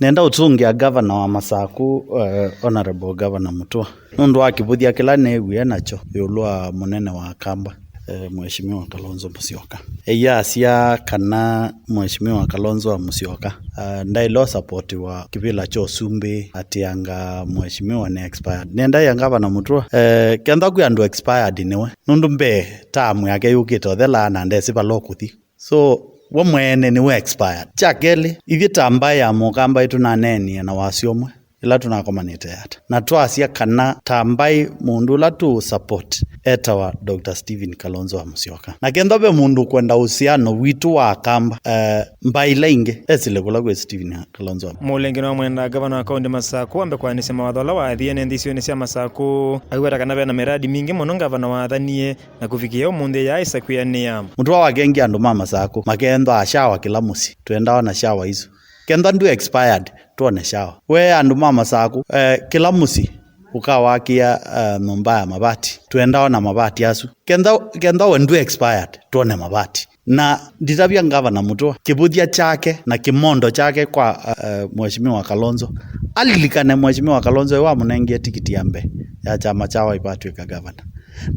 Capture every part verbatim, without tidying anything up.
Nenda ũtũngĩa gavana wa Masaku, eh, Honorable Governor Mutua, nũndũ wa kĩvũthya kĩla neewie nakyo ĩũlũ wa mũnene wa Kamba, eh, Mheshimiwa Kalonzo Musyoka. Eyasya kana Mheshimiwa Kalonzo wa Musyoka, eh, ndaĩle ũsapotiwa kĩvĩla kya ũsumbĩ, atĩ anga Mheshimiwa nĩ expired. Nenda ya gavana Mutua, eh, kenda kwĩ andũ expired nĩwe, nũndũ mbee term yake yũkĩte ũthela na ndesĩ vala ũkũthi. So, we mwene nĩwe expired. Kya kelĩ, ithyĩ ta mbaĩ ya Mũkamba ĩtũnaneenie na wasya ũmwe ĩla tũnakomanĩte Yatta, na twasya kana ta mbaĩ mũndũ ũla tũ support etawa Doctor Stephen Kalonzo wa Musyoka. Na kenda ve mũndũ ũkwenda ũsiano witũ wa Kamba, eh, mbaĩ ila ingĩ esĩle kũla kwĩ Stephen Kalonzo wa Mũlenge nĩwamwenda gavana wa kaũntĩ Masaku ambe kwanĩsya mawatho ala waathie nĩ nthĩ isionĩ sya Masaku. Aiweta kana vena miradi mingĩ mũno gavana wathanie na kũvikĩa ũmũnthĩ yaaĩsa kwĩanĩa. Mũtũa wakengie andũ ma Masaku makethwaa shawa kĩla mũsyĩ. Twendawa na shawa isu. Kenda ndwĩ expired, twone shawa. We andũ ma Masaku, eh, kĩla mũsyĩ ũkawakĩa, eh, nyũmba ya mavati. Twendawa na mavati asu. Kenda, kenda we ndwĩ expired, twone mavati. Na nditavya Ngavana Mutua, kĩvũthya kyake na kĩmondo kyake kwa, eh, Mheshimiwa Kalonzo. Alilikane Mheshimiwa Kalonzo ĩwe wamũnengie tikiti ya mbee ya kyama kya Wiper atw'ĩka gavana.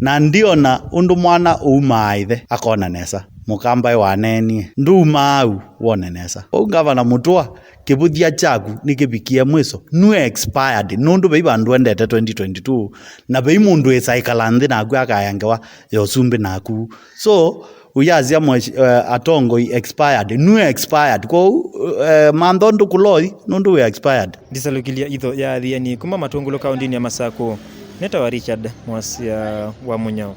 Na ndiona ũndũ mwana ũumaa ĩthe akona nesa. Mũkamba ĩ waneenie. Ndũumaa au wone nesa. Ũu Ngavana Mutua, kĩvũthya kyaku nĩkĩvikie mwiso. Nue expired. Nũndũ vei vandũ endete twenty twenty-two. Na vei mũndũ ĩsa ĩkala nthĩ naku akaya ngewa ya ũsumbĩ naku. So, ũyasya mweshi-, eh, atongoi expired. Nue expired. Kwoou, eh, mantho ndũkũloi nũndũ wĩ expired. Ndisalukilya itho ya athiani kuma Matungulu kaũndĩnĩ ya Masaku. Nĩtawa Richard Mwasya wa Mũnyao.